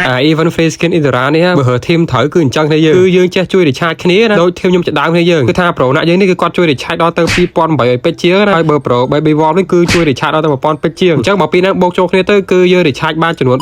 អា event free skin Eudora នេះបើរើ team ត្រូវគឺអញ្ចឹងគ្នាយើងគឺយើងចេះជួយ recharge គ្នាណាដូច team ខ្ញុំចដើមគ្នាយើងគឺថា pro ណាក់យើងនេះគឺគាត់ជួយ recharge ដល់ទៅ2800ពេជ្រជាងណាហើយបើ pro baby wall នេះគឺជួយ recharge ដល់ទៅ1000ពេជ្រជាងអញ្ចឹងបើពីរហ្នឹងបូកចូលគ្នាទៅគឺយើង recharge បានចំនួន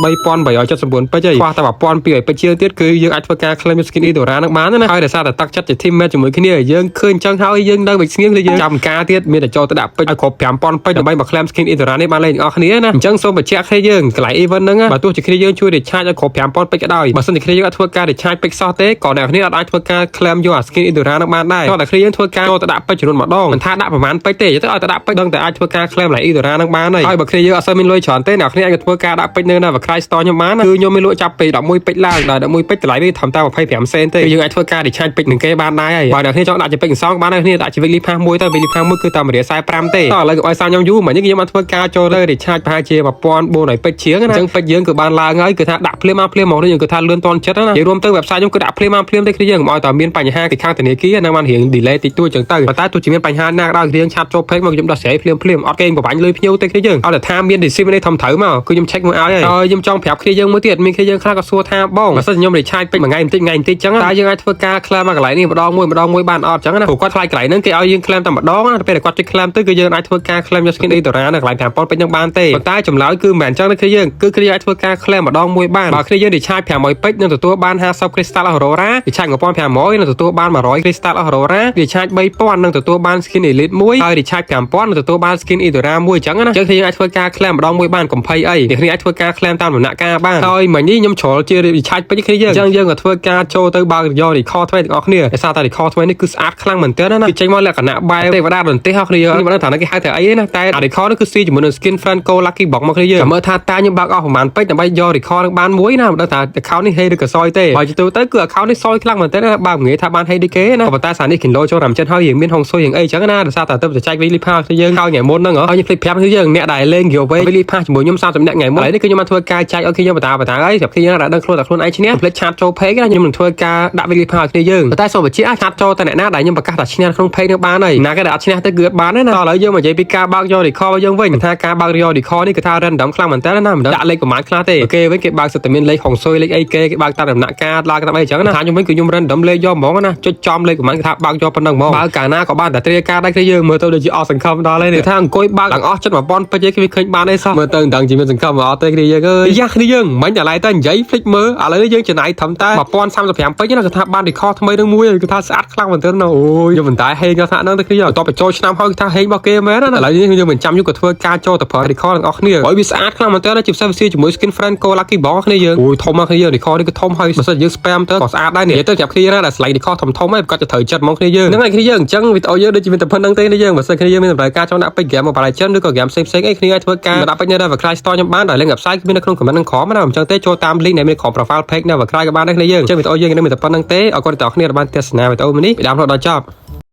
3879ពេជ្រហើយខ្វះតែ1200ពេជ្រជាងទៀតគឺយើងអាចធ្វើការ claim skin Eudora ហ្នឹងបានណាហើយដោយសារតែទឹកចិត្តជា team mate ជាមួយគ្នាយើងឃើញអញ្ចឹងហើយយើងនៅមិនស្ងៀមទេយើងចាំការទៀតមានតែចូលទៅដាក់ពេជ្រឲ្យគ្រប់5000ពេជ្រដើម្បីមក claim skin Eudora នេះបានលេងទាំងអស់គ្នាណាអញ្ចឹងសូមបញ្ជាក់គ្នាយើងកន្លែង event ហ្នឹងបើទោះជាគ្នាយើងជួយ recharge ឲ្យគ្រប់5000ពេជ្រក៏ដោយបើសិនជាគ្នាយើងអត់ធ្វើការ recharge ពេជ្រសោះទេក៏អ្នកគ្នាអត់អាចធ្វើការ claim យកអា skin Eudora ហ្នឹងបានដែរតែគ្នាយើងធ្វើការចូលទៅដាក់ពេជ្រចំនួនម្ដងមិនថាដាក់ប្រហែលពេជ្រទេទៅឲ្យទៅដាក់ពេជ្រដឹងតែអាចធ្វើការ claim កន្លែង Eudora ហ្នឹងបានហើយហើយបើគ្នាយើងអត់សូវមានលុយច្រើនទេអ្នកគ្នាអាចធ្វើការដាក់ពេជ្រនៅ Evercry Store ខ្ញុំបានគឺខ្ញុំមានលក់ចាប់ពី11ពេជ្រឡើងដល់11ពេជ្រតម្លៃវាត្រឹមតែ25សេនទេគឺយើងអាចធ្វើការ recharge ពេជ្រនឹងគេបានដែរហើយបើអ្នកគ្នាចង់ដាក់ជាពេជ្រសងបានដែរគ្នាដាក់ជា weekly pass មួយទៅ weekly pass មួយគឺតែ1រៀល45ទេតោះឥឡូវកុំឲ្យសាខ្ញុំយូរមិញនេះខ្ញុំបានធ្វើការចូលទៅ recharge ប្រហែលជា1400ពេជ្រជាងណាអញ្ចឹងពេជ្រយើងគឺបានឡើងហើយគឺថាដាក់ភ្លាមមកភ្លាមមកនេះយើងគឺថាលឿនតន់ចិត្តណានិយាយរួមទៅ website ខ្ញុំគឺដាក់ភ្លាមមកភ្លាមទេគ្នាយើងកុំឲ្យតែមានបញ្ហាពីខាងធនាគារនឹងបានរៀង delay តិចតួចអញ្ចឹងទៅប៉ុន្តែទោះជាមានបញ្ហាណាក៏ដោយគ្នាchat ចូល page មកខ្ញុំដោះស្រាយភ្លាមភ្លាមអត់គេប្របាញ់លុយភ្ញៀវទេគ្នាយើងឲ្យតែថាមាន receipt នេះធំត្រូវមកគឺខ្ញុំ check មកឲ្យហើយហើយខ្ញុំចង់ប្រាប់គ្នាយើងមួយទៀតមានគ្នាយើងខ្លះក៏សួរថាបងបើសិនខ្ញុំ recharge ពេជ្រមួយថ្ងៃបន្តិចថ្ងៃបន្តិចអញ្ចឹងតើយើងអាចធ្វើការ claim មកកន្លែងនេះម្ដងមួយម្ដងមួយបានអត់អញ្ចឹងណាព្រោះគាត់ខ្លាចកន្លែងហ្នឹងគេឲ្យយើង claim តែម្ដងណាពេលដែលគាត់ចុច claim ទៅគឺយើងអាចធ្វើការ claim យក skin Eudora នៅកន្លែង5000ពេជ្រហ្នឹងបានទេប៉ុន្តែចម្លើយគឺមិនមែនអញ្ចឹងទេគ្នាយើងគឺគ្នាអាចធ្វើការ claim ម្ដងមួយបានបើគ្នាយើង recharge 500ពេជ្រនឹងទទួលបាន50 crystal Aurora recharge 1500នឹងទទួលបាន100 crystal Aurora recharge 3000នឹងទទួលបាន skin elite មួយហើយ recharge 5000នឹងទទួលបាន skin Eudora មួយអញ្ចឹងណាអញ្ចឹងគ្នាយើងអាចធ្វើការ claim ម្ដងមួយបានកុំភ័យអីអ្នកគ្នាអាចធ្វើការ claim តាមដំណាក់កាលបានហើយមិញនេះខ្ញុំជ្រុលជា recharge ពេជ្រគ្នាយើងអញ្ចឹងយើងក៏ធ្វើការចូលទៅបើកយក recall ថ្មីទាំងអស់គ្នាដោយសារតែ recall ថ្មីនេះគឺស្អាតខ្លាំងមែនទែនណាគឺចេញមកលក្ខណៈបែបទេវតារន្ទះគ្នាយើងខ្ញុំមិនដឹងថាគេហៅថាអីទេណាតែអា recall នេះគឺស៊ីជាមួយនឹង skin Franco Lucky Box មកគ្នាយើងចាំមើលថាតើខ្ញុំបើកអស់ប្រហែលពេជ្រដើម្បីយក recall នឹងបានមួយណាមិនដឹងថា account នេះហេឬក៏សយទេបើជាទូទៅគឺ account នេះសយខ្លាំងមែនទែនណាបើមិនងាយថាបានហេដូចគេណាប៉ុន្តែសារនេះគីឡូចូលតាមចិត្តហើយយើងមានហុងស៊ុយយ៉ាងអីចឹងណាដោយសារតែទៅចែក weekly pass គឺយើងហើយថ្ងៃមុនហ្នឹងហើយខ្ញុំភ្លេចប្រាប់គឺយើងអ្នកដែលលេង giveaway weekly pass ជាមួយខ្ញុំ30នាក់ថ្ងៃមុនឥឡូវនេះគឺខ្ញុំបានធ្វើការចែកឲ្យគ្នាយើងបតាបតាហើយស្រាប់គ្នាយើងដែលដឹងខ្លួនតែខ្លួនឯងឈ្នះភ្លេច chat ចូល page ណាខ្ញុំនឹងធ្វើការដាក់ weekly pass ឲ្យគ្នាយើងប៉ុន្តែសូមបញ្ជាក់ chat ចូលតែអ្នកណាដែលខ្ញុំប្រកាសថាឈ្នះក្នុង page នឹងបានហើយណាគេដែលអត់ឈ្នះទៅគឺអត់បានទេណាតោះឥឡូវយើងមកនិយាយពីការបើកយក recall យើងវិញថាការបើកយក recall នេះគឺថា random ខ្លាំងមែនតើណាមិនដឹងដាក់លេខប្រហែលខ្លះទេគេវិញគេបើកសិតតែមានលេខហុងស៊ុយលេខអីគេគេបើកតាមដំណាក់កាលឡើងតាមអីចឹងណាថាខ្ញុំវិញគឺខ្ញុំ random លេខយកហ្មងណាចុចចំលេខប្រហែលគេថាបើកយកប៉ុណ្ណឹងហ្មងបើកកាលណាក៏បានតែត្រៀមការដែរគឺយើងមើលទៅដូចជាអស់សង្ឃឹមដល់ហើយនេះថាអង្គុយបើកឡើងអស់ចិត្ត1000ពេជ្រគេឃើញបានអីសោះមើលទៅមិនដឹងជាមានសង្ឃឹមអត់ទេគ្នាយើងអើយយ៉ាគ្នាយើងមិញតែឡៃតែនិយាយភ្លេចមើលឥឡូវនេះយើងចំណាយត្រឹមតែ1035ពេជ្រណាគឺថាបាន recall ថ្មីនឹងមួយគឺថាស្អាតខ្លាំងមែនទែនណាអូយខ្ញុំមិនតែហេងដល់ថ្នាក់ហ្នឹងទៅគ្នាយើងតបបញ្ចូលឆ្នាំហើយគឺថាហេងរបស់គេមែនណាឥឡូវនេះយើងមិនចាំយូរក៏ធ្វើការចូលទៅប្រើ recall ទាំងអស់គ្នាហើយវាស្អាតខ្លាំងមែនទែនណាជាពិសេសវាស៊ីជាមួយ skin Franco Lucky Box គ្នាយើងអូយធំមកគ្នាយើង recall នេះគឺធំហើយបើសិនយើង spam ទៅក៏ស្អាតដែរនេះទៅចាប់គ្នាណាដែលស្លាញ់ recall ធំធំហើយគាត់จะត្រូវចិត្តហ្មងគ្នាយើងហ្នឹងហើយគ្នាយើងអញ្ចឹងវីដេអូយើងដូចជាមានតែប៉ុណ្្នឹងទេគ្នាយើងបើសិនគ្នាយើងមានតម្រូវការចង់ដាក់ពេជ្រ game Mobile Legends ឬក៏ game ផ្សេងៗអីគ្នាអាចធ្វើការដាក់ពេជ្រនៅ Evercry Store ខ្ញុំបានដោយ link website គឺមាននៅក្នុង comment នឹងក្រោមណាអញ្ចឹងទេចូលតាម link ដែលមានក្រោម profile page នៅ Evercry ក៏បានដែរគ្នាយើងអញ្ចឹងវីដេអូយើងនឹងមានតែប៉ុណ្្នឹងទេអរគុណដល់អ្នកគ្នាដែលបានទស្សនាវីដេអូនេះពីដើមរហូតដល់ចប់។